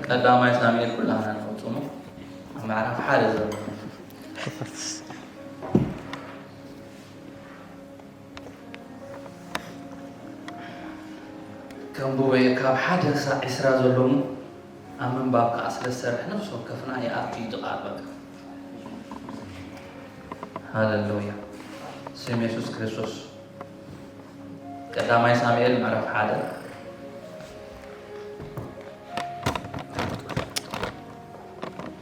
ቀዳማይ ሳሙኤል ኩላና ንፈልጦ እሞ ኣብ ምዕራፍ ሓደ ዘሎ ከንብቦ እየ። ካብ ሓደ ክሳዕ ዕስራ ዘሎ እሞ ኣብ ምንባብ ከዓ ስለ ዝሰርሕ ነፍሲ ወከፍና ይኣቱ እዩ እቲ ቃል በቃ። ሃሌሉያ። ስም የሱስ ክርስቶስ። ቀዳማይ ሳሙኤል ምዕራፍ ሓደ።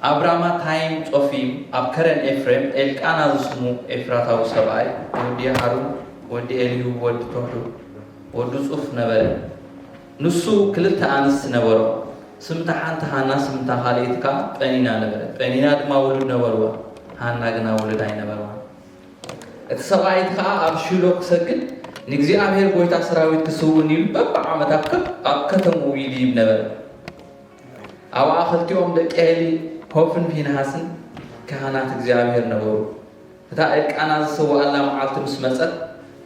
ኣብ ራማታይም ጾፊም ኣብ ከረን ኤፍሬም ኤልቃና ዝስሙ ኤፍራታዊ ሰብኣይ ወዲ ሃሩን ወዲ ኤልዩ ወዲ ቶሑ ወዲ ጹፍ ነበረ። ንሱ ክልተ ኣንስቲ ነበሮ። ስምታ ሓንቲ ሃና፣ ስምታ ካልኣይቲ ከኣ ጴኒና ነበረ። ጴኒና ድማ ውሉድ ነበርዋ፣ ሃና ግና ውሉድ ኣይነበርዋን። እቲ ሰብኣይ እቲ ከኣ ኣብ ሺሎ ክሰግድ ንእግዚኣብሔር ጐይታ ሰራዊት ክስውእን ኢሉ በብዓመት ኣብ ከ-፣ ኣብ ከተምኡ ይድይብ ነበረ። ኣብኣ ክልቲኦም ደቂ ኤሊ ሆፍን ፊንሃስን ካህናት እግዚኣብሔር ነበሩ። እታ ኤልቃና ዝሰውኣላ መዓልቲ ምስ መጸት፣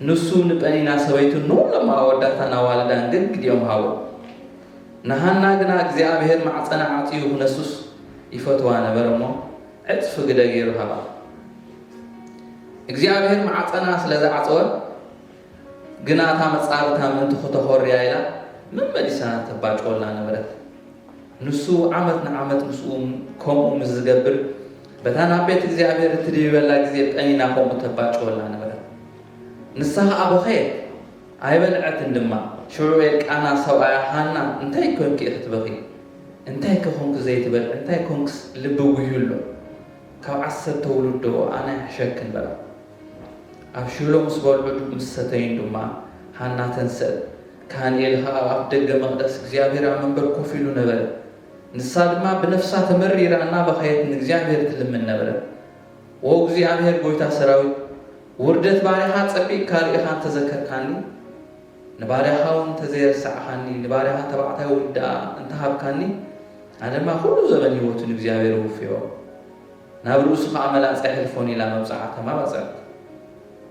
ንሱ ንጴኒና ሰበይቱን ንኹሎም ኣወዳታን ኣዋልዳን ገድግዲኦም ሃቦ። ንሃና ግና እግዚኣብሔር ማዕጸና ዓጽዩ ክነሱስ ይፈትዋ ነበረ እሞ፣ ዕጽፊ ግደ ገይሩ ሃባ። እግዚኣብሔር ማዕጸና ስለ ዝዓጸወ ግና፣ እታ መጻርታ ምእንቲ ክተኾርያ ኢላ መመሊሳ ተባጭወላ ነበረት። ንሱ ዓመት ንዓመት ምስኡ ከምኡ ምስ ዝገብር፣ በታ ናብ ቤት እግዚኣብሔር እትድይበላ ግዜ ጴኒና ከምኡ ተባጭወላ ነበረት። ንሳ ኸኣ በኸየት፣ ኣይበልዐትን ድማ። ሽዑ ኤልቃና ሰብኣያ፣ ሃና፣ እንታይ ኮንኪ ኢኺ ትበኺ? እንታይ ከ ኮንኪ ዘይትበልዒ? እንታይ ኮንክስ ልቢ ጉህዩ ኣሎ? ካብ ዓሰርተ ውሉድ ዶ ኣነ ይሕሸክን? በላ። ኣብ ሽሎ ምስ በልዑ ምስ ሰተዩን ድማ ሃና ተንሰእ። ካህን ኤሊ ኸኣ ኣብ ኣፍ ደገ መቕደስ እግዚኣብሔር ኣብ መንበር ኮፍ ኢሉ ነበረ። ንሳ ድማ ብነፍሳ ተመሪራ እናበኸየት ንእግዚኣብሔር ትልምን ነበረት። ዎ እግዚኣብሔር ጐይታ ሰራዊት፣ ውርደት ባርያኻ ጸቢቕካ ርኢኻ እንተዘከርካኒ፣ ንባርያኻ እውን እንተዘየርሳዕኻኒ፣ ንባርያኻ ተባዕታይ ወዲ ደኣ እንተሃብካኒ፣ ኣነ ድማ ኩሉ ዘበን ህይወቱ ንእግዚኣብሔር እውፍዮ፣ ናብ ርእሱ ኸኣ መላጻ ኣይሕልፎን ኢላ መብጽዓ ተማባጽዐት።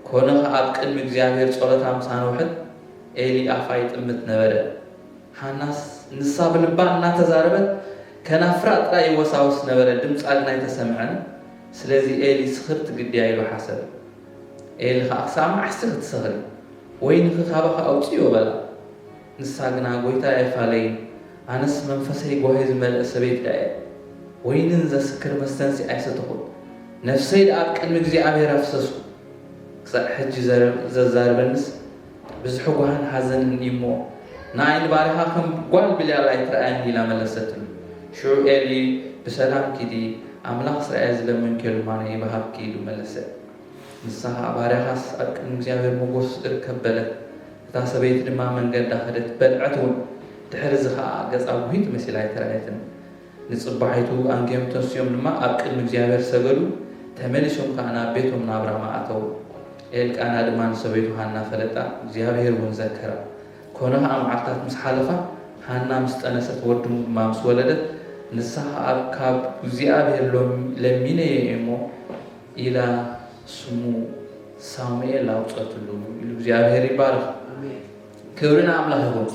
ኮነ ኸኣ ኣብ ቅድሚ እግዚኣብሔር ጸሎታ ምስ ኣንውሐት፣ ኤሊ ኣፋ ይጥምት ነበረ። ሃናስ ንሳ ብልባ እናተዛረበት ከናፍራ ጥራይ ይወሳወስ ነበረ፣ ድምጻ ግን ኣይተሰምዐን። ስለዚ ኤሊ ስኽርቲ ግድያ ኢሉ ሓሰበ። ኤሊ ኸኣ ክሳብ መዓስ ክትሰኽሪ? ወይንኺ ካባኺ ኣውጽእዮ በላ። ንሳ ግና፣ ጐይታየ ፋለይን፣ ኣነስ መንፈሰይ ጓሂ ዝመልአ ሰበይቲ ደኣ እየ። ወይንን ዘስክር መስተንሲ ኣይሰተኹን። ነፍሰይ ደኣ ኣብ ቅድሚ እግዚኣብሔር ኣፍሰስኩ። ክሳዕ ሕጂ ዘረ-፣ ዘዛርበንስ ብዝሒ ጓህን ሓዘንን እዩ እሞ፣ ንኣይ ንባርያኻ ከም ጓል ብልያል ኣይትርኣየኒ ኢላ መለሰትሉ። ሽዑ ኤሊ፣ ብሰላም ኪዲ፣ ኣምላኽ እስራኤል ዝለመንክዮ ልማኖ ይብሃብኪ ኢሉ መለሰ። ንሳ ኸኣ፣ ባርያኻስ ኣብ ቅድሚ እግዚኣብሔር ሞገስ እርከብ በለት። እታ ሰበይቲ ድማ መንገዳ ኸደት፣ በልዐት እውን። ድሕሪ እዚ ኸኣ ገጻ ጒሂት መሲላ ኣይተራእየትን። ንጽባሒቱ ኣንጊሆም ተንሲኦም ድማ ኣብ ቅድሚ እግዚኣብሔር ሰገዱ። ተመሊሶም ከኣ ናብ ቤቶም ናብ ራማ ኣተዉ። ኤልቃና ድማ ንሰበይቱ ሃና ፈለጣ፣ እግዚኣብሔር እውን ዘከራ። ኮነ ኸኣ መዓልታት ምስ ሓለፋ፣ ሃና ምስ ጠነሰት ወዲ ድማ ምስ ወለደት፣ ንሳ ኸኣ ካብ እግዚኣብሔር ሎም-፣ ለሚነዮ እየ እሞ ኢላ ስሙ ሳሙኤል ኣውጸትሉ ኢሉ እግዚኣብሔር ይባረኽ። ኣሜን። ክብሪ ንኣምላኽ ይኹን።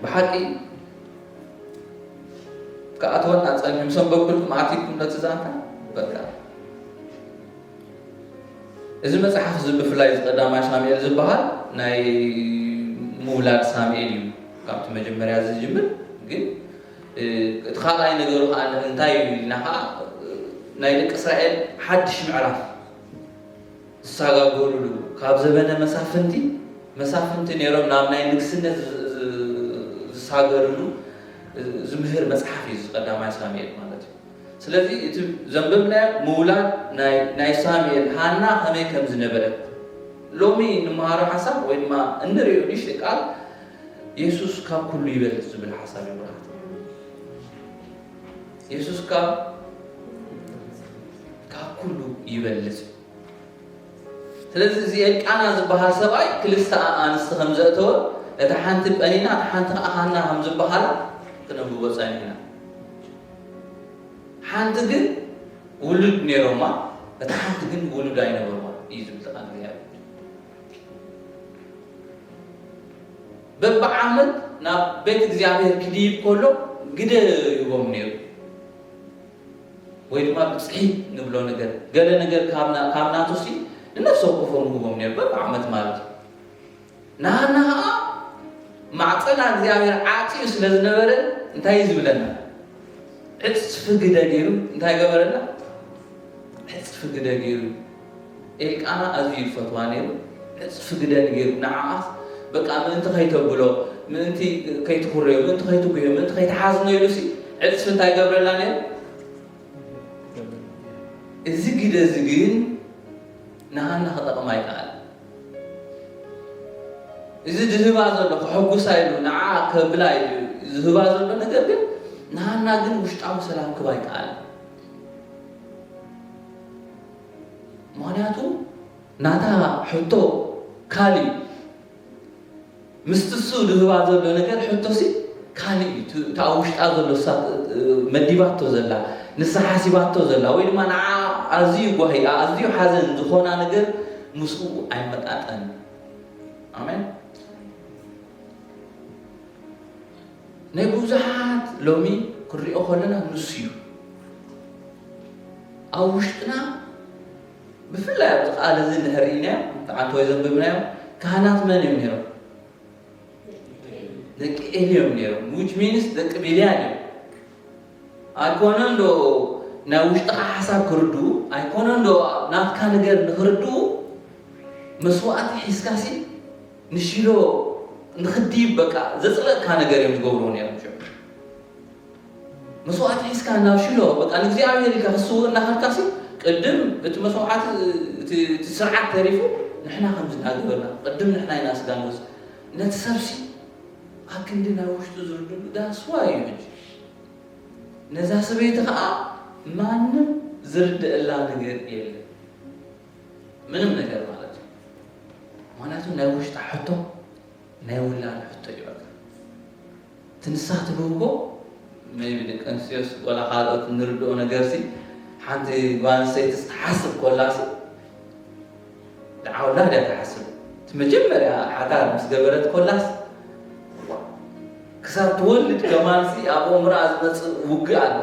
ብሓቂ ክኣትወና ጸኒሑ፣ ምስ ኣንበብኩልኩም ኣቲኩም ነቲ ዛንታ፣ በቃ፣ እዚ መጽሓፍ እዚ ብፍላይ እዚ ቀዳማይ ሳሙኤል ዝበሃል ናይ ምውላድ ሳሙኤል እዩ። ካብቲ መጀመርያ ዝጅምር ግን፣ እ፣ እቲ ካልኣይ ነገሩ ከኣ እንታይ እዩ ኢልና ከኣ፣ እ፣ ናይ ደቂ እስራኤል ሓድሽ ምዕራፍ ዝሰጋገሩሉ፣ ካብ ዘበነ መሳፍንቲ፣ መሳፍንቲ ነይሮም ናብ ናይ ንግስነት ዝ-፣ ዝ-፣ ዝሳገርሉ፣ እ፣ ዝምህር መጽሓፍ እዩ እዚ ቀዳማይ ሳሙኤል ማለት እዩ። ስለዚ እቲ ዘንበብናዮ ምውላድ ናይ፣ ናይ ሳሙኤል፣ ሃና ከመይ ከም ዝነበረት ሎሚ እንመሃሮ ሓሳብ ወይ ድማ እንርእዮ ንእሽተይ ቃል፣ የሱስ ካብ ኩሉ ይበልጽ ዝብል ሓሳብ እዩ ብርሃት። የሱስ ካብ፣ ካብ ኩሉ ይበልጽ። ስለዚ እዚ ኤልቃና ዝበሃል ሰብኣይ ክልተ ኣንስቲ ከም ዘእተወ፣ እታ ሓንቲ ጴኒና፣ እታ ሓንቲ ከኣ ሃና ከም ዝበሃላ ክነንብቦ ጸኒሕና። ሓንቲ ግን ውሉድ ነይሮማ፣ እታ ሓንቲ ግን ውሉድ ኣይነበርዋ እዩ ዝብል ቃል እግዚኣብሔር። በብዓመት ናብ ቤት እግዚኣብሔር ክድይብ ከሎ፣ ግደ ይህቦም ነይሩ። ወይ ድማ ብፅሒት ንብሎ ነገር፣ ገለ ነገር ካብ ና-፣ ካብ ናቱ ሲ ንነፍሲ ወከፎም ይህቦም ነይሩ፣ በብዓመት ማለት እዩ። ንሃና ኸዓ ማዕፀና እግዚኣብሔር ዓፅዩ ስለ ዝነበረ እንታይ እዩ ዝብለና? ዕፅፊ ግደ ገይሩ እንታይ ገበረና? ዕፅፊ ግደ ገይሩ። ኤልቃና ኣዝዩ ይፈትዋ ነይሩ። ዕፅፊ ግደ ገይሩ ንዓኣስ በቃ ምእንቲ ከይተብሎ፣ ምእንቲ ከይትኹረዮ፣ ምእንቲ ከይትጉዮ፣ ምእንቲ ከይትሓዝኖ ኢሉ ሲ ዕፅፊ እንታይ ገብረላ ነይሩ? እዚ ግደ እዚ ግን ንሃና ክጠቕማ ኣይከኣል። እዚ ዝህባ ዘሎ ከሐጉሳ ኢሉ ንዓ ከብላ ኢሉ ዝህባ ዘሎ ነገር ግን ንሃና ግን ውሽጣዊ ሰላም ክባ ኣይከኣል። ምኽንያቱ ናታ ሕቶ ካልእ እዩ። ምስቲ እሱ ዝህባ ዘሎ ነገር ሕቶሲ ካልእ እዩ። እቲ፣ እቲ ኣብ ውሽጣ ዘሎ እሳ መዲባቶ ዘላ፣ ንሳ ሓሲባቶ ዘላ፣ ወይ ድማ ንዓ ኣዝዩ ጓሂ፣ ኣዝዩ ሓዘን ዝኾና ነገር ምስኡ ኣይመጣጠን። ኣሜን። ናይ ብዙሓት ሎሚ ክንሪኦ ከለና ንሱ እዩ። ኣብ ውሽጥና ብፍላይ ኣብዚ ቃል እዚ እንድሕር ርኢናዮ፣ ተዓንቶ ወይ ዘንብብናዮ፣ ካህናት መን እዮም ነይሮም? ደቂ ኤሊ እዮም ነይሮም። Which means ደቂ ቢልያን እዮም። ኣይኮነን ዶ ናይ ውሽጥኻ ሓሳብ ክርድኡ? ኣይኮነን ዶ ናትካ ነገር ንኽርድኡ መስዋእቲ ሒዝካሲ ንሺሎ ንኽድይብ በቃ ዘጽለእካ ነገር እዮም ዝገብርዎ ነይሮም። ሽዑ መስዋእቲ ሒዝካ ናብ ሺሎ በቃ ንእግዚኣብሔር ኢልካ ክስውእ እናኸድካሲ ቅድም እቲ መስዋዕቲ እቲ፣ እቲ ስርዓት ተሪፉ ንሕና ከምዚ እናገበርና ቅድም ንሕና ኢና ስጋ ንወስድ። ነቲ ሰብሲ ኣብ ክንዲ ናይ ውሽጡ ዝርድሉ ዳስዋ እዩ ሕጂ። ነዛ ሰበይቲ ኸዓ ማንም ዝርድእላ ነገር የለን። ምንም ነገር ማለት እዩ። ምኽንያቱ ናይ ውሽጣ ሕቶ ናይ ውላድ ሕቶ እዩ በቃ። እቲ ንሳ ትብህጎ maybe ደቂ ኣንስትዮስ ወላ ካልኦት እንርድኦ ነገርሲ ሓንቲ ጓል ኣንስተይቲ ትሓስብ ኮላሲ ንዓ ውላድ እያ ትሓስብ። እቲ መጀመርያ ሓዳር ምስ ገበረት ኮላስ ክሳብ ትወልድ ከማንሲ ኣብ ኣእምሮኣ ዝመፅእ ውግእ ኣሎ።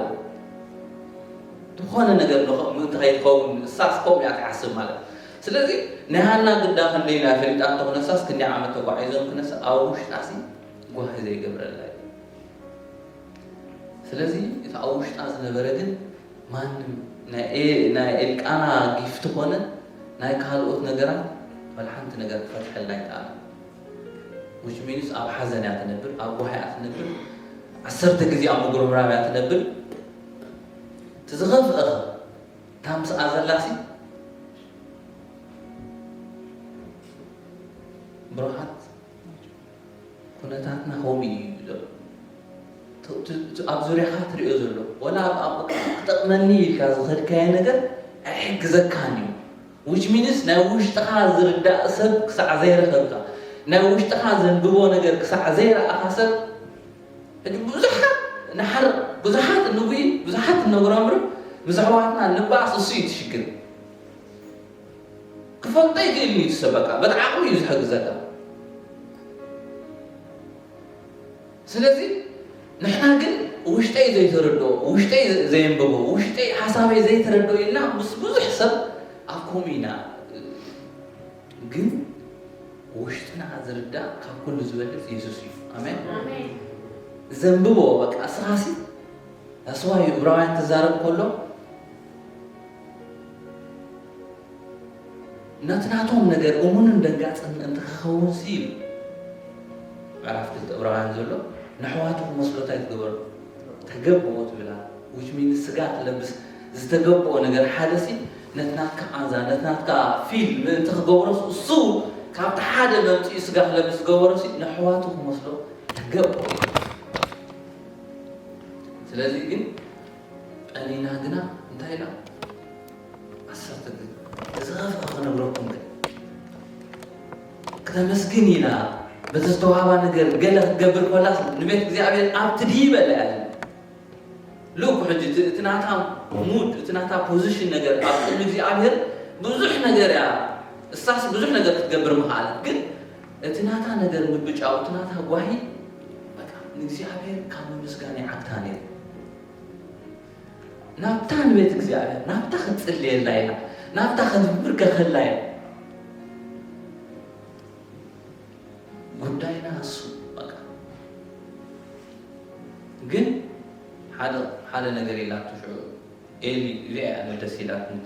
ዝኾነ ነገር ንኸ-፣ ምእንቲ ከይትኸውን ንሳስ ከምኡ እያ ትሓስብ ማለት። ስለዚ ናይ ሃና ግዳ ክንደይ ናይ ፈሊጣቶ ክነሳስ ክንደይ ዓመት ተጓዒዞም ክነሳ ኣብ ውሽጣሲ ጓሂ ዘይገብረላ እዩ። ስለዚ እቲ ኣብ ውሽጣ ዝነበረ ግን ማንም ናይ ኤ-፣ ናይ ኤልቃና ጊፍት ኮነ ናይ ካልኦት ነገራት ወላ ሓንቲ ነገር ክፈትሐላ ኣይከኣለን። Which means ኣብ ሓዘን እያ ትነብር፣ ኣብ ጓሂ እያ ትነብር፣ ዓሰርተ ግዜ ኣብ ምጉርምራም እያ ትነብር። እቲ ዝኸፍአ ኸ እታ ምስኣ ዘላሲ ብሩኻት ኩነታትና ከምኡ እዩ ዘሎ። እቲ፣ እቲ፣ እቲ ኣብ ዙርያኻ ትሪኦ ዘሎ፣ ወላ ኣብ፣ ኣብ ክጠቕመኒ ኢልካ ዝኸድካዮ ነገር ኣይሕግዘካን እዩ። Which means ናይ ውሽጥኻ ዝርዳእ ሰብ ክሳዕ ዘይረኸብካ፣ ናይ ውሽጥኻ ዘንብቦ ነገር ክሳዕ ዘይረኣኻ ሰብ፣ ሕጂ ብዙሓት ንሓር፣ ብዙሓት እንጉይ፣ ብዙሓት እነጉረምርም፣ ምስ ኣሕዋትና ንባኣስ እሱ እዩ እቲ ሽግር። ክፈልጦ ይኽእል እዩ እቲ ሰብ፣ በቃ በቲ ዓቕሚ እዩ ዝሕግዘካ። ስለዚ ንሕና ግን ውሽጠይ ዘይተረድኦ፣ ውሽጠይ ዘየንበቦ፣ ውሽጠይ ሓሳበይ ዘይተረድኦ ኢልና ምስ ብዙሕ ሰብ ኣብ ከምኡ ኢና። ግን ውሽጥና ዝርዳእ ካብ ኩሉ ዝበልጽ የሱስ እዩ። ኣሜን። ኣሜን። ዘንብቦ በቃ እስኻሲ፣ that's why ዕብራውያን ክዛረብ ከሎ ነቲ ናቶም ነገር እሙንን ደንጋጽን ምእንቲ ክኸውን ሲ ኢሉ ምዕራፍ ክልተ ዕብራውያን ዘሎ ነሕዋቱ ክመስሎ እንታይ ትገበሩ? ተገብኦ ትብላ። Which means ስጋ ክለብስ ዝተገብኦ ነገር ሓደ ሲ ነቲ ናትካ ቃንዛ፣ ነቲ ናትካ ፊል ምእንቲ ክገብሮ እሱ ካብቲ ሓደ መምፅኡ ስጋ ክለብስ ዝገበሮ ሲ ነሕዋቱ ክመስሎ ተገብኦ እዩ። ስለዚ ግን ቀኒና ግና እንታይ ኢላ? ዓሰርተ ግዜ። እዚ ኸፍአ ክነግረኩም ግን ክተመስግን ኢላ በቲ ዝተዋህባ ነገር ገለ ክትገብር ከላስ ንቤት እግዚኣብሔር ኣብቲ ድይበለ ያለ ልኩ ሕጂ እቲ፣ እቲ ናታ ሙድ፣ እቲ ናታ ፖዚሽን ነገር ኣብ ቅድሚ እግዚኣብሔር ብዙሕ ነገር እያ። እሳስ ብዙሕ ነገር ክትገብር ምኽኣለት፣ ግን እቲ ናታ ነገር ምብጫው፣ እቲ ናታ ጓሂ በቃ ንእግዚኣብሔር ካብ ምምስጋን ይዓግታ ነይሩ። ናብታ ንቤት እግዚኣብሔር፣ ናብታ ክንጽልየላ ኢና፣ ናብታ ክንብርከኸላ ኢና። ጉዳይና እሱ በቃ። ግን ሓደ፣ ሓደ ነገር ኢላቶ ሽዑ ኤሊ፣ እዚኣ እያ ደስ ኢላትኒ።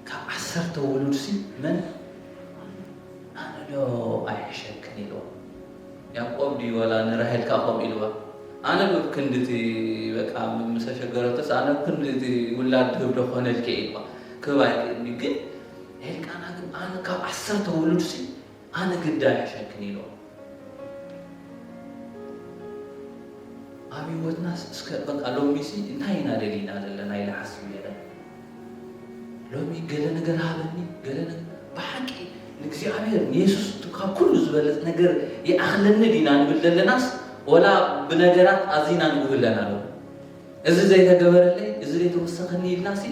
ካብ ዓሰርተ ውሉድሲ መን ኣነ ዶ ኣይሕሸክን ኢልዋ። ያዕቆብ ድዩ ዋላ ንራሄል ከኣ ከምኡ ኢልዋ። ኣነ ዶ ክንድቲ በቃ ምስ ኣሸገረቶስ ኣነ ክንድቲ ውላድ ድህብ ዶ ኮነልኪ ኢልዋ። ክህብ ኣይክእልኒ። ግን ኤልቃና ግን ኣነ ካብ ዓሰርተ ውሉድሲ ኣነ ግዳ ይሕሸክን ኢልዋ። ኣብ ህይወትናስ እስከ በቃ ሎሚሲ እንታይ ኢና ደሊና ዘለና ኢለ ሓስብ ነይረ። ሎሚ ገለ ነገር ሃበኒ፣ ገለ ነገር ብሓቂ ንእግዚኣብሔር ንየሱስ ካብ ኩሉ ዝበለጽ ነገር ይኣኽለኒ ዲና ንብል ዘለናስ፣ ወላ ብነገራት ኣዚና ንጉህ ኣለና ሎሚ። እዚ ዘይተገበረለይ፣ እዚ ዘይተወሰኸኒ ኢልናሲ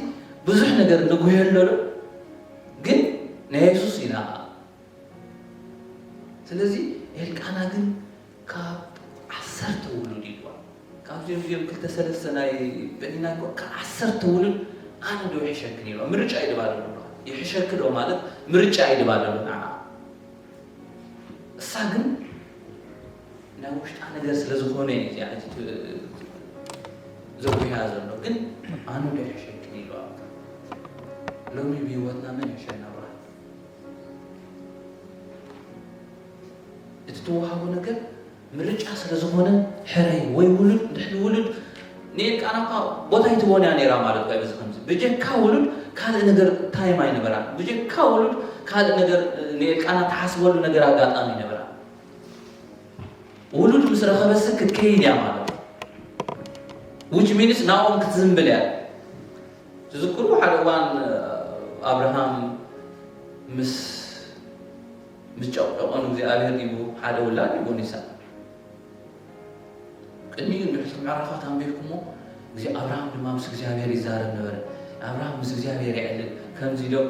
ብዙሕ ነገር ንጉህ ኣሎ ዶ? ግን ናይ የሱስ ኢና። ስለዚ ኤልቃና ግን ካብ ዓሰርተ ውሉድ ኢልዋ። ካብዚኦም እዚኦም ክልተ ሰለስተ ናይ በኒና እኮ ካብ ዓሰርተ ውሉድ ኣነ ዶ ይሕሸክን ኢልዋ። ምርጫ እዩ ድባል ኣሎ። ይሕሸክ ዶ ማለት ምርጫ እዩ ድባል ኣሎ ንዓ። እሳ ግን ናይ ውሽጣ ነገር ስለ ዝኾነ እዩ እዚኣ ሕጂ ት-፣ ዘጉህያ ዘሎ። ግን ኣነ ዶ ይሕሸክን ኢልዋ። ሎሚ ብህይወትና መን ይሕሸና ብርሃን? እቲ ትወሃቦ ነገር ምርጫ ስለ ዝኾነ ሕረይ ወይ ውሉድ፣ ድሕሪ ውሉድ ንኤልቃና እኳ ቦታ ኣይትቦን እያ ነይራ ማለት እዩ። በዚ ከምዚ ብጀካ ውሉድ ካልእ ነገር ታይም ኣይነበራን። ብጀካ ውሉድ ካልእ ነገር ንኤልቃና ትሓስበሉ ነገር ኣጋጣሚ ኣይነበራን። ውሉድ ምስ ረኸበሲ ክትከይድ እያ ማለት እዩ። Which means ናብኦም ክትዝንብል እያ። ትዝክሩ ሓደ እዋን ኣብርሃም ምስ፣ ምስ ጨቕጨቖ ንእግዚኣብሔር ዲቡ ሓደ ውላድ ዲቡ ንይስሐቅ። ቅድሚኡ እንድሕር እቲ ምዕራፋት ኣንቢብኩሞ፣ እዚ ኣብርሃም ድማ ምስ እግዚኣብሔር ይዛረብ ነበረ። ኣብርሃም ምስ እግዚኣብሔር የዕልል። ከምዚ ኢሎም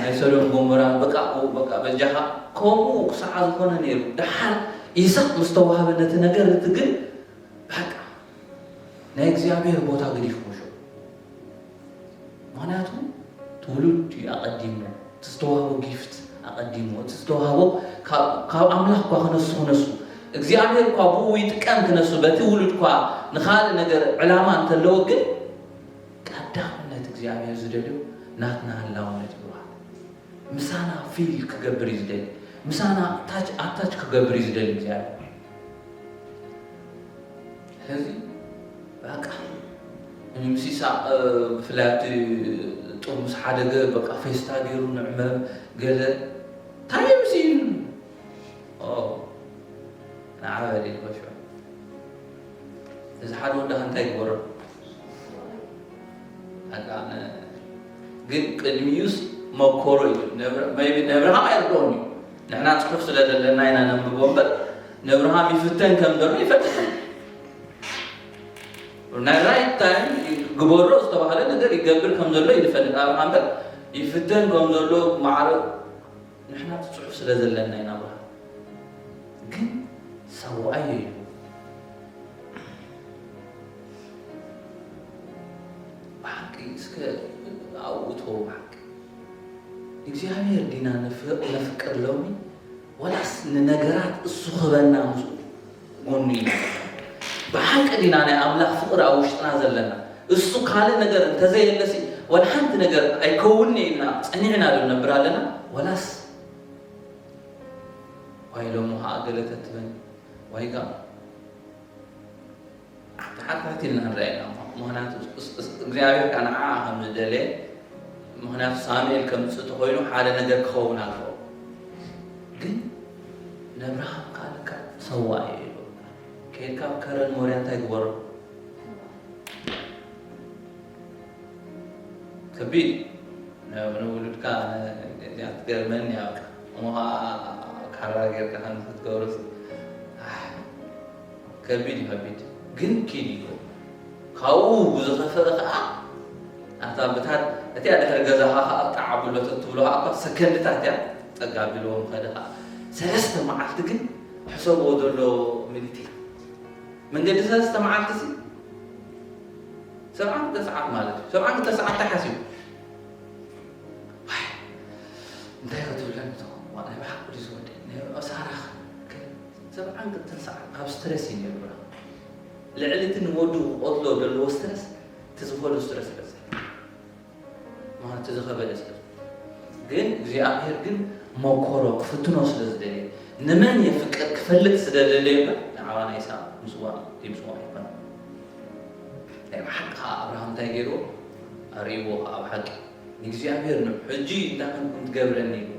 ናይ ሰዶም ጎሞራ በቃ፣ በቃ በጃኻ ከምኡ ክሳዓ ዝኾነ ነይሩ። ደሓር ይስሐቅ ምስ ተዋህበ ነቲ ነገር እቲ ግን በቃ ናይ እግዚኣብሔር ቦታ ገዲፍዎ ሽዑ። ምኽንያቱ ትውልድ እዩ ኣቐዲሙ፣ እቲ ዝተዋህቦ ጊፍት ኣቐዲሙ፣ እቲ ዝተዋህቦ ካብ፣ ካብ ኣምላኽ እኳ ክነሱ፣ ክነሱ እግዚኣብሔር እኳ ብኡ ይጥቀም ክነሱ፣ በቲ ውሉድ እኳ ንኻልእ ነገር ዕላማ እንተለዎ፣ ግን ቀዳምነት እግዚኣብሔር ዝደልዮ ናትና ህላውነት ይብሃል። ምሳና ፊል ክገብር እዩ ዝደሊ። ምሳና ታች ኣታች ክገብር እዩ ዝደሊ እግዚኣብሔር። ስለዚ በቃ ምስ ይስሐቅ፣ እ፣ ብፍላይ ኣብቲ ጡብ ምስ ሓደገ በቃ ፌስታ ገይሩ ንዕመም ገለ እንታይ እዩ ምስ ኢሉ? ኦ፣ ንዓ በል ኢልዎ ሽዑ። እዚ ሓደ ወዲ እንታይ ይግበሮ? በቃ ነ-፣ ግን ቅድሚኡስ መኮሮ እዩ። ነብረ-፣ maybe ነብርሃም ኣይርድኦን እዩ። ንሕና ጽሑፍ ስለ ዘለና ኢና ነንብቦ እምበር፣ ነብርሃም ይፍተን ከም ዘሎ ይፈልጥ እዩ። ናይ ራይት ታይም ግበሮ ዝተባህለ ነገር ይገብር ከም ዘሎ እዩ ዝፈልጥ ኣብርሃም እምበር፣ ይፍተን ከም ዘሎ ማዕረ ንሕና እቲ ጽሑፍ ስለ ዘለና ኢና። ኣብርሃም ግን ሰውኣዮ እዩ። ብሓቂ እስከ ኣብኡ እተው። ብሓቂ እግዚኣብሔር ዲና ንፍ-፣ ነፍቅር ሎሚ፣ ወላስ ንነገራት እሱ ክህበና ምስኡ ጎኑ ኢና? ብሓቂ ዲና ናይ ኣምላኽ ፍቕሪ ኣብ ውሽጥና ዘለና? እሱ ካልእ ነገር እንተዘየለሲ፣ ወላ ሓንቲ ነገር ኣይከውን'የ ኢልና ጸኒዕና ዶ ንነብር ኣለና? ወላስ ዋይ ሎሚ ኸኣ ገለ ተትበኒ፣ ዋይ ጋም ተሓታቲልና ንርኣ ኢና እሞ። ምኽንያቱ እስ-፣ እስ-፣ እግዚኣብሔር ከኣ ንዓኣ ከም ዝደለየ፣ ምኽንያቱ ሳሙኤል ከምጽእ ተኾይኑ ሓደ ነገር ክኸውን ኣለዎ። ግን ነብርሃም ከኣ ለካ ሰዋእ እዩ ኢሉ። ከይድካ ኣብ ከረን ሞርያ እንታይ ግበሮ? ከቢድ። ን-፣ ንውሉድካ እዚኣ ትገርመኒ እያ በቃ። እሞ ኸዓ ካራ ጌርካ ከምዚ ክትገብሮስ፣ ኣሕ፣ ከቢድ እዩ፣ ከቢድ። ግን ኪድ እዩ። ካብኡ ብዝኸፈአ ኸዓ፣ ኣብታ ብታት፣ እቲኣ ድሕሪ ገዛኻ ኸዓ ጣዕ ኣብሎ ተትብሎ ኸዓ እኳ ሰከንድታት እያ፣ ጸግ ኣቢልዎ ምኸደ ኸዓ። ሰለስተ መዓልቲ ግን ሕሰብዎ ዘሎ ሚኒት መንገዲ ሰለስተ መዓልቲ ሲ ሰብዓን ክልተ ሰዓት ማለት እዩ። ሰብዓን ክልተ ሰዓት እንታይ ሓሲቡ? ዋይ፣ እንታይ ክትብለኒ ትኸውን? ዋ፣ ናይ ብሓቂ ድዩ ዝወደኒ? ናይ ብሓቂ ሳራ ኸ? ሰብዓን ክልተን ሰዓት ኣብ ስትረስ እዩ ነይሩ ብራ። ልዕሊ እቲ ንወዱ ክቐትሎ ዘለዎ ስትረስ፣ እቲ ዝኸዶ ስትረስ ይበዝሕ። ማለት እቲ ዝኸበደ ስለ። ግን እግዚኣብሔር ግን መኮሮ ክፍትኖ ስለ ዝደለየ፣ ንመን የፍቅር ክፈልጥ ስለ ዝደለየ እምበር፣ ንዓባና ኢሳቅ ምስዋእ ዘይምስዋእ ኣይኮነን። ናይ ብሓቂ ከዓ ኣብርሃም እንታይ ገይርዎ? ኣርእይዎ ከዓ ብሓቂ ንእግዚኣብሔር፣ ን-፣ ሕጂ እንታይ ከም ትገብረኒ ኢሉ፣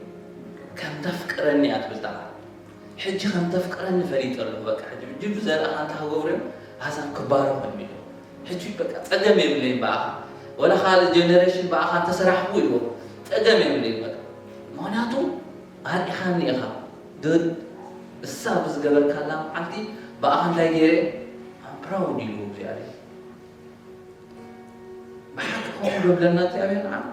ከም ተፍቅረኒ እያ ትብል እታ ቃል። ሕጂ ከም ተፍቅረኒ ፈሊጠ ኣለኹ። በቃ ሕጂ፣ ሕጂ ብዘርእኻ እንታይ ክገብሩ እዮም? ኣህዛብ ክባረኹ እዮም ኢሉ። ሕጂ በቃ ጸገም የብለይን ብኣኻ። ወላ ካልእ ጀነሬሽን ብኣኻ እንተሰራሕኩ ኢልዎ። ጸገም የብለይን በቃ። ምኽንያቱ ኣርኢኻኒ ኢኻ። ድ-፣ እሳ ብዝገበርካላ መዓልቲ ብኣኻ እንታይ ገይረ? I'm proud ኢልዎ እግዚኣብሔር። ብሓቂ ከምኡ ዶ ብለና እግዚኣብሔር ንዓና?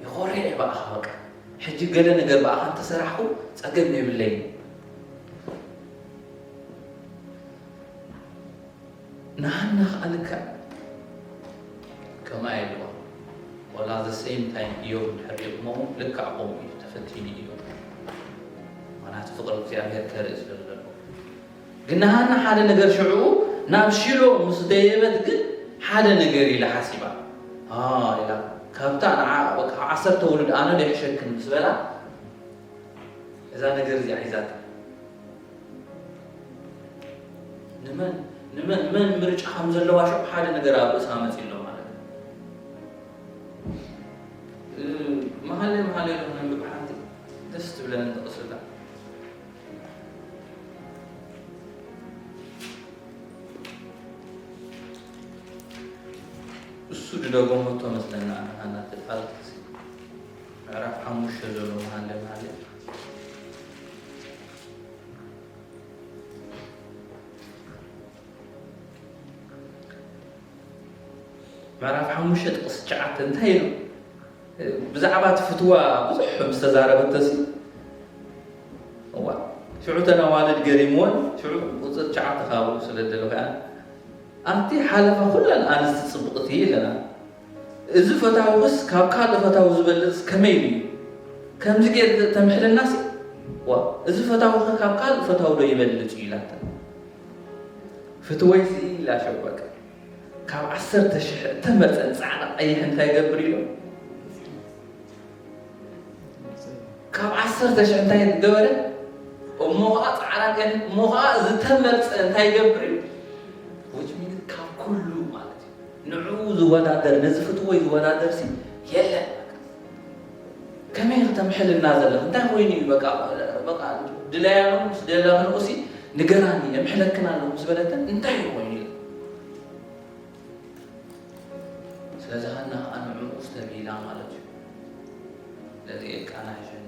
ይኾርዕ እየ ብኣኻ በቃ። ሕጂ ገለ ነገር ብኣኻ እንተሰራሕኩ ጸገም የብለይን። ንሃና ከኣ ልክዕ ከምኣ ኢልዋ። ወላ the same time እዮብ እንድሕር ሪእኹሞ ልክዕ ከምኡ እዩ ተፈቲኑ እዮብ። ምኽንያቱ ፍቕሪ እግዚኣብሔር ከርኢ ስለ ዘለዎ። ግን ንሃና ሓደ ነገር ሽዑ ናብ ሺሎ ምስ ደየበት ግን ሓደ ነገር ኢላ ሓሲባ። አ፣ ኢላ ካብታ ንዓ በቃ ዓሰርተ ውሉድ ኣነ ዶ ይሕሸክን ምስ በላ እዛ ነገር እዚኣ ሒዛታ። ንመን፣ ንመን፣ መን ምርጫ ከም ዘለዋ ሽዑ ሓደ ነገር ኣብ ርእሳ መጺኡ ኣሎ ማለት እዩ። እ፣ መሃለይ፣ መሃለይ ዶ ነንብብ ሓንቲ ደስ ትብለኒ ጥቕሲ እታ። እሱ ዝደገመቶ መስለና ኣና፣ ኣና ትልዓል ጥቕሲ። ምዕራፍ ሓሙሽተ ዘሎ መሃለይ፣ መሃለይ። ምዕራፍ ሓሙሽተ ጥቕሲ ትሽዓተ እንታይ ኢሉ? ብዛዕባ እቲ ፍትዋ ብዙሕ ምስ ተዛረበቶሲ፣ እዋ፣ ሽዑ እተን ኣዋልድ ገሪምወን፣ ሽዑ ቁጽሪ ትሽዓተ ካብኡ ስለ ደለኹ እያ። ኣብቲ ሓለፋ ኩለን ኣንስቲ ጽብቕቲ ኣለና። እዚ ፈታዊስ ካብ ካልእ ፈታዊ ዝበልጽ ከመይ ኢሉ እዩ? ከምዚ ጌር ተምሕልናሲ፣ ዋ፣ እዚ ፈታዊ ከ ካብ ካልእ ፈታዊ ዶ ይበልጽ እዩ ኢላታ። ፍትወይሲ ኢላ ሸው በቃ። ካብ ዓሰርተ ሽሕ እተመርጸ ጻዕዳ ቀይሕ እንታይ ይገብር ኢሉ? ካብ ዓሰርተ ሽሕ እንታይ ገበረ? እሞ ኸዓ ጻዕዳ ቀይሕ፣ እሞ ኸዓ ዝተመርጸ እንታይ ይገብር ኢሉ? Which means ካብ ኩሉ ማለት እዩ። ንዕኡ ዝወዳደር፣ ነዚ ፍትወይ ዝወዳደር ሲ የለን። ከመይ ክተምሕልና ዘለኽ? እንታይ ኮይኑ እዩ? በቃ፣ በቃ ድለያኑ ምስ ደለኽንኡ ሲ ንገራኒ፣ የምሕለክን ኣለኹ ምስ በለተን እንታይ እዩ ኮይኑ ኢሉ? ስለዚ ሃና ኸዓ ንዕኡ ዝተብሂላ ማለት እዩ። ስለዚ ኤልቃና ሕሸኒ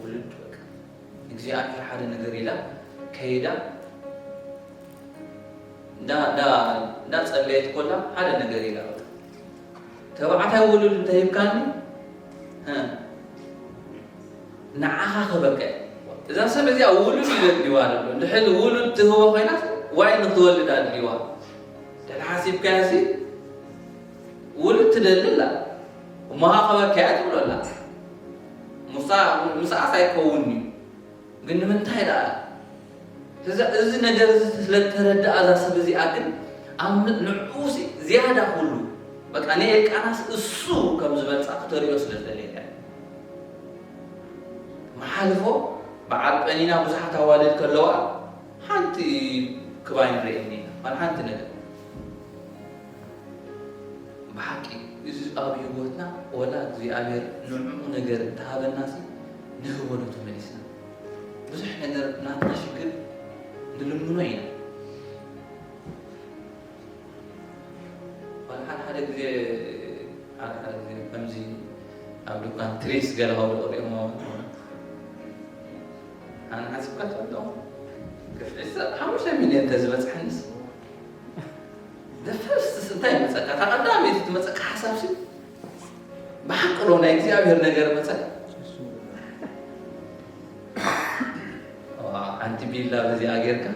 ውልድ በቃ ንእግዚኣብሔር ሓደ ነገር ኢላ ከይዳ እንዳ፣ እንዳ፣ እንዳ ጸለየት ኮላ ሓደ ነገር ኢላ በቃ። ተባዕታይ ውሉድ እንተሂብካኒ፣ እ፣ ንዓኻ ክህበካ እየ። እዛ ሰብ እዚኣ ውሉድ እዩ ዘድልዋ ዘሎ። እንድሕር ውሉድ ትህቦ ኮይና ዋይ ንክትወልድ ኣድልዋ። እንድሕር ሓሲብካዮ ሲ ውሉድ ትደሊ ኣላ። እሞ ክህበካ እያ ትብሎ ኣላ። ምሳ-፣ ምስኣስ ኣይከውን እዩ። ግን ንምንታይ ደኣ? እዚ፣ እዚ ነገር እዚ ስለ እተረድኣ እዛ ሰብ እዚኣ ግን ኣብ ን-፣ ንዕኡ ሲ ዝያዳ ኩሉ በቃ ንኤልቃናስ እሱ ከም ዝበልጻ ክተርእዮ ስለ ዝደለየት እያ። መሓልፎ በዓል ቀኒና ብዙሓት ኣዋልድ ከለዋ ሓንቲ ክባይ ንርእየኒ ኢና። ዋላ ሓንቲ ነገር። ብሓቂ እዚ ኣብ ህይወትና ወላ እግዚኣብሔር ንዕኡ ነገር እንተሃበናሲ ንህቦ ዶ ተመሊስና? ብዙሕ ነገር ናትና ሽግር ንልምኖ ኢና። ዋላ ሓደ ሓደ ግዜ፣ ሓደ ሓደ ግዜ ከምዚ ኣብ ድኳን ትሪስ ገለ ከውድቑ ሪኦሞ። ኣነ ሓሲብካ ትፈልጦ? ክፍሊ ሓሙሽተ ሚልዮን ተዝበጽሐንስ? The first እንታይ ይመጸካ? እታ ቀዳመይቲ ትመጸካ ሓሳብ ሲ ብሓቂ ዶ ናይ እግዚኣብሔር ነገር መጸካ? ዋ፣ ሓንቲ ቢላ በዚኣ ጌርካ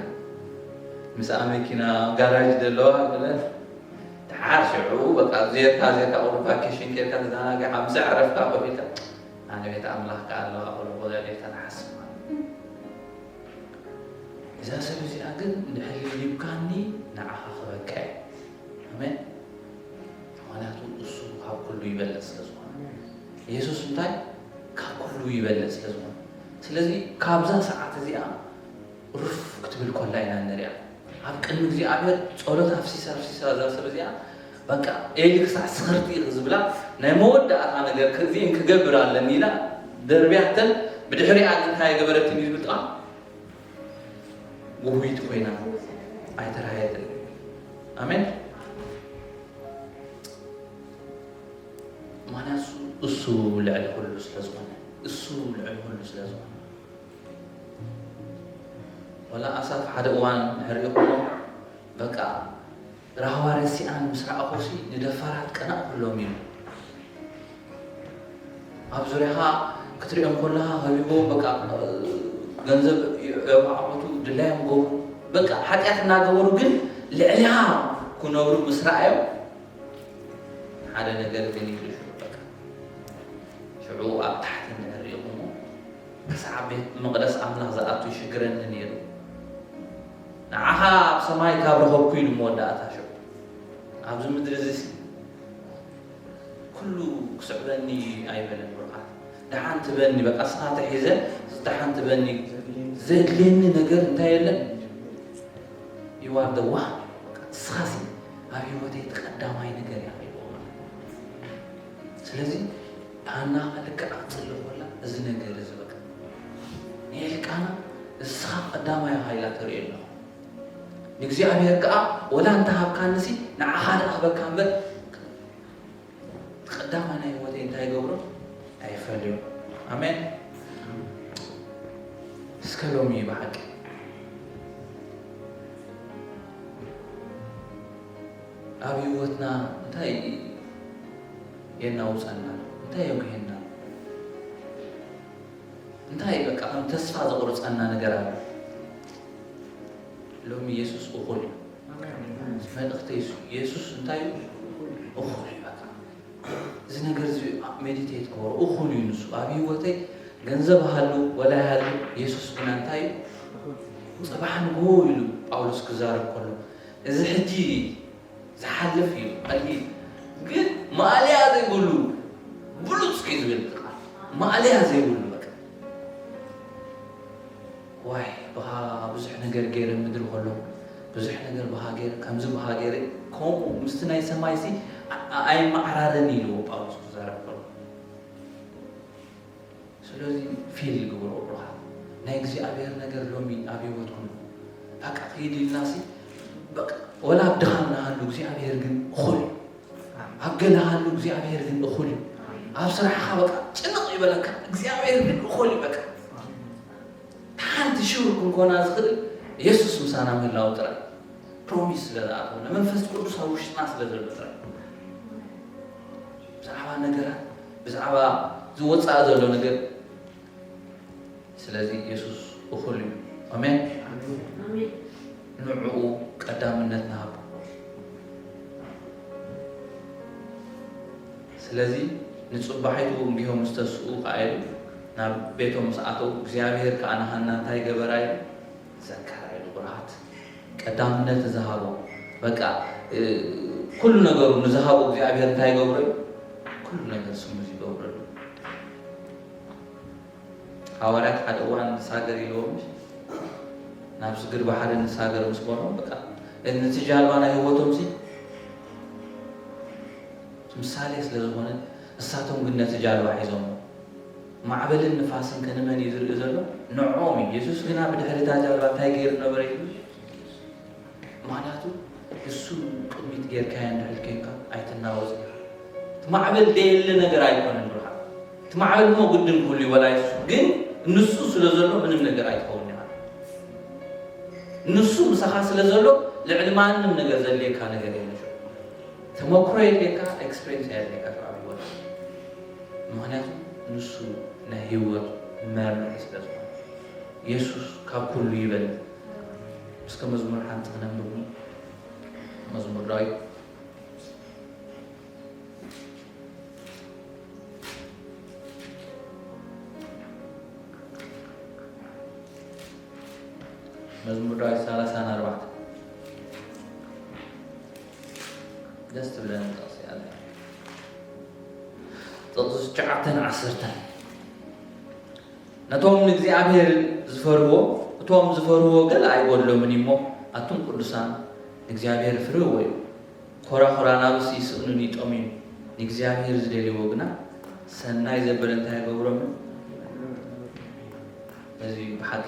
ምስኣ መኪና ጋራጅ ዘለዋ ብለን፣ ደሓር ሽዑ በቃ ዜርካ ዜርካ ቁሩብ ቫኬሽን ኬድካ ተዘናጊዕካ፣ ምስ ኣዕረፍካ ኮፍ ኢልካ፣ ኣነ ቤት ኣምላኽ ከኣ ኣለዋ ቁሩብ ወለል ኢልካ ትሓስብ ማለት እዩ። እዛ ሰብ እዚኣ ግን እንድሕር ሊብካኒ ንዓኻ ክበካ እየ። ኣሜን። ምኽንያቱ እሱ ካብ ኩሉ ይበልጽ ስለ ዝኾነ። የሱስ እንታይ? ካብ ኩሉ ይበልጽ ስለ ዝኾነ። ስለዚ ካብዛ ሰዓት እዚኣ ሩፍ ክትብል ኮላ ኢና ንሪኣ። ኣብ ቅድሚ እግዚኣብሔር ጸሎት ኣፍሲሳ ኣፍሲሳ እዛ ሰብ እዚኣ በቃ ኤሊ ክሳዕ ስኽርቲ ኢኺ ዝብላ ናይ መወዳእታ ነገር ከዚእን ክገብር ኣለኒ ኢላ ደርብያተን ብድሕሪኣ ግን እንታይ ገበረትን እዩ ዝብል ጥቓ? ጉህይቲ ኮይና ኣይተራየትን። ኣሜን። ምኽንያቱ እሱ ልዕሊ ኩሉ ስለ ዝኾነ፣ እሱ ልዕሊ ኩሉ ስለ ዝኾነ። ወላ ኣሳፍ ሓደ እዋን እንድሕር ሪኢኹሞ፣ በቃ ራህዋ ረሲኣን ምስ ረኣኹሲ ንደፋራት ቀናእኩሎም ኢሉ። ኣብ ዙርያኻ ክትሪኦም ከለኻ ከቢቦም በቃ ገንዘብ የባዕቑቱ፣ ድላዮም ገብሩ፣ በቃ ሓጢኣት እናገበሩ ግን ልዕሊኻ ክነብሩ ምስ ረኣዮም ሓደ ነገር ግን ይብሉ ሽዑ በቃ። ሽዑ ኣብ ታሕቲ እንድሕር ሪኢኹሞ ክሳዕ ቤት መቕደስ ኣምላኽ ዝኣቱ ይሽግረኒ ነይሩ። ንዓኻ ኣብ ሰማይ ካብ ረኸብኩ ኢሉ መወዳእታ ሽዑ። ኣብዚ ምድሪ እዚ ሲ ኩሉ ክስዕበኒ ኣይበለን ብርሃን። ደሓን ትበኒ በቃ ንስኻ ተሒዘ ደሓን ትበኒ። ዘድልየኒ ነገር እንታይ የለን? You are the one። ንስኻሲ ኣብ ህይወተይ እቲ ቀዳማይ ነገር እያ ኢልዎ ማለት እዩ። ስለዚ ሃና ልክዕ ክትጽሊ ኮላ እዚ ነገር እዚ በቃ ንኤልቃና ንስኻ ቀዳማይ ኢኻ ኢላ ተርእዮ ኣለኹ። ንእግዚኣብሔር ከኣ ወላ እንተሃብካንሲ ንዓኻ ደኣ ክበካ እምበር ቀዳማይ ናይ ህይወተይ እንታይ ይገብሮ ኣይፈልዮ። ኣሜን። እስከ ሎሚ ብሓቂ ኣብ ህይወትና እንታይ የናውፀና? እንታይ የጉሄና? እንታይ በቃ ከም ተስፋ ዘቑርፀና ነገር ኣሎ? ሎሚ የሱስ እኹል እዩ። ኣሜን። መልእኽተይ እሱ፣ የሱስ እንታይ እዩ? እኹል እዩ በቃ። እዚ ነገር እዚ ሜዲቴት ክበሮ እኹል እዩ ንሱ። ኣብ ህይወተይ ገንዘብ ሃሉ ወላ ይሃሉ፣ የሱስ ግና እንታይ እዩ? ጽባሕ ንግሆ ኢሉ ጳውሎስ ክዛረብ ከሎ፣ እዚ ሕጂ ዝሓልፍ እዩ፣ ቀሊል ግን ማእለያ ዘይብሉ ብሉጽ እዩ ዝብል ቃል። ማእለያ ዘይብሉ በቃ። ዋይ፣ ብኻ ብዙሕ ነገር ገይረ ምድሪ ከሎ፣ ብዙሕ ነገር ብኻ ገይረ፣ ከምዚ ብኻ ገይረ፣ ከምኡ ምስቲ ናይ ሰማይሲ ኣ-፣ ኣ-፣ ኣይመዓራረን ኢልዎ ጳውሎስ ክዛረብ ከሎ። ስለዚ ፊል ግበሮ ብሩኻት። ናይ እግዚኣብሔር ነገር ሎሚ ኣብ ህይወትኩም በቃ ክይድ ኢልናሲ፣ በቃ ወላ ኣብ ድኻም ንሃሉ እግዚኣብሔር ግን እኹል እዩ። ኣብ ገለ ሃሉ እግዚኣብሔር ግን እኹል እዩ። ኣብ ስራሕኻ በቃ ጭንቕ ይበለካ፣ እግዚኣብሔር ግን እኹል እዩ በቃ። ሓንቲ ሽውር ክንኮና ዝኽእል የሱስ ምሳና ምህላው ጥራይ። ፕሮሚስ ስለ ዝኣተወና፣ መንፈስ ቅዱስ ኣብ ውሽጥና ስለ ዘሎ ጥራይ። ብዛዕባ ነገራት፣ ብዛዕባ ዝወጻእ ዘሎ ነገር፣ ስለዚ የሱስ እኹል እዩ። ኣሜን። ኣሜን። ንዕኡ ቀዳምነት ንሃቦ። ስለዚ ንጽባሒቱ እንዲሆም ዝተስኡ ከኣ ኢሉ ናብ ቤቶም ምስ ኣተው፣ እግዚኣብሔር ከኣ ንሃና እንታይ ገበራ ኢሉ ዘከራ ኢሉ። ብሩኻት፣ ቀዳምነት ዝሃቦ፣ በቃ፣ እ፣ ኩሉ ነገሩ ንዝሃቦ እግዚኣብሔር እንታይ ይገብሮ እዩ? ኩሉ ነገር ስሙዝ ይገብረሉ። ሃዋርያት ሓደ እዋን ንሳገር ኢልዎም፣ ናብ ስግር ባሕሪ ንሳገር ምስ በሎም፣ በቃ፣ ነቲ ጃልባ ናይ ህይወቶም ሲ ምሳሌ ስለ ዝኾነ፣ ንሳቶም ግን ነቲ ጃልባ ሒዞሞ። ማዕበልን ንፋስን ከንመን እዩ ዝርኢ ዘሎ? ንዕኦም እዩ። የሱስ ግና ብድሕሪ እታ ጃልባ እንታይ ገይሩ ነበረ ኢሉ? ምኽንያቱ ንሱ ቅድሚት ጌርካዮ እንድሕር ኬንካ ኣይትናወጽ ኢኻ። እቲ ማዕበል ደየለ ነገር ኣይኮነን ብርሃን። እቲ ማዕበል እሞ ግድን ክህሉ እዩ፣ ወላ የሱስ ግን ንሱ ስለ ዘሎ ምንም ነገር ኣይትኸውን ኢኻ። ንሱ ምሳኻ ስለ ዘሎ ልዕሊ ማንም ነገር ዘድልየካ ነገር የለን። ተመክሮ የድልየካ፣ ኤክስፔሪንስ የድልየካ ኣብ ህይወት። ምኽንያቱ ንሱ ናይ ህይወት መርሒ ስለ ዝኾነ። የሱስ ካብ ኩሉ ይበልጽ። እስከ መዝሙር ሓንቲ ክነንብብ። መዝሙር ዳዊት መዝሙር ዳዊት ሰላሳን ኣርባዕተን ደስ ትብለኒ ጥቕሲ ኣለ። ጥቕሲ ትሽዓተን ዓሰርተን፣ ነቶም ንእግዚኣብሔር ዝፈርዎ፣ እቶም ዝፈርዎ ገለ ኣይጎድሎምን እሞ፣ ኣቱም ቅዱሳን ንእግዚኣብሔር ፍርህዎ እዩ። ኮራኹራናብስ ይስእኑን ይጠምዩን፣ ንእግዚኣብሔር ዝደልይዎ ግና ሰናይ ዘበለ እንታይ ይገብሮምን? እዚ ብሓቂ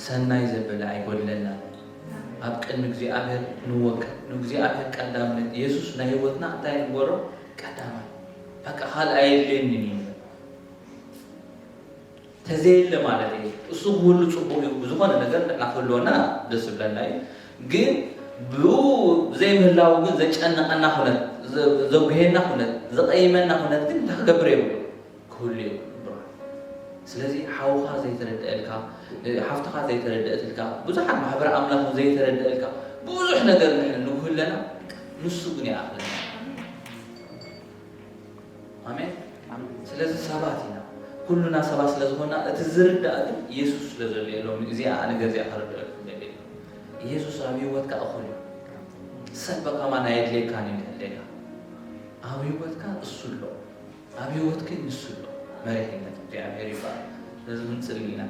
ሰናይ ዘበለ ኣይጎድለናን። ኣብ ቅድሚ እግዚኣብሔር ንወከል፣ ንእግዚኣብሔር ቀዳምነት፣ የሱስ ናይ ህይወትና እንታይ ንግበሮ? ቀዳማይ። በቃ ካልእ ኣየድልየንን እዩ። ተዘየለ ማለት እዩ። እሱ ክህሉ ጽቡቕ እዩ። ብዝኾነ ነገር ንሕና ክህልወና ደስ ዝብለና እዩ። ግን ብኡ ዘይምህላው ግን ዘጨነቐና ኩነት፣ ዘ-፣ ዘጉሄና ኩነት፣ ዘቐይመና ኩነት ግን እንታይ ክገብር የብሉ? ክህሉ የብሉ። ብርሃን። ስለዚ ሓውኻ ዘይተረድአልካ፣ ሓፍትኻ ዘይተረድአትልካ፣ ብዙሓት ማሕበረ ኣምላኽ ዘይተረድአልካ፣ ብዙሕ ነገር ንሕና ንጉህለና፣ ንሱ ግን ይኣኽለና። ኣሜን። ስለዚ ሰባት ኢና፣ ኩሉና ሰባት ስለ ዝኾንና፣ እቲ ዝርዳእ ግን የሱስ ስለ ዘሎ እዩ። ሎሚ እዚኣ ኣነ ገዚኣ ከረድአልኩም ደልየ። የሱስ ኣብ ህይወትካ እኹል እዩ። ሰብ ከማን ኣየድልየካን እዩ ደልየካ። ኣብ ህይወትካ እሱ ኣሎ። ኣብ ህይወትኪ ንሱ ኣሎ። መሪሕነት እግዚኣብሔር ይባረክ። ስለዚ ክንጽሊ ኢና።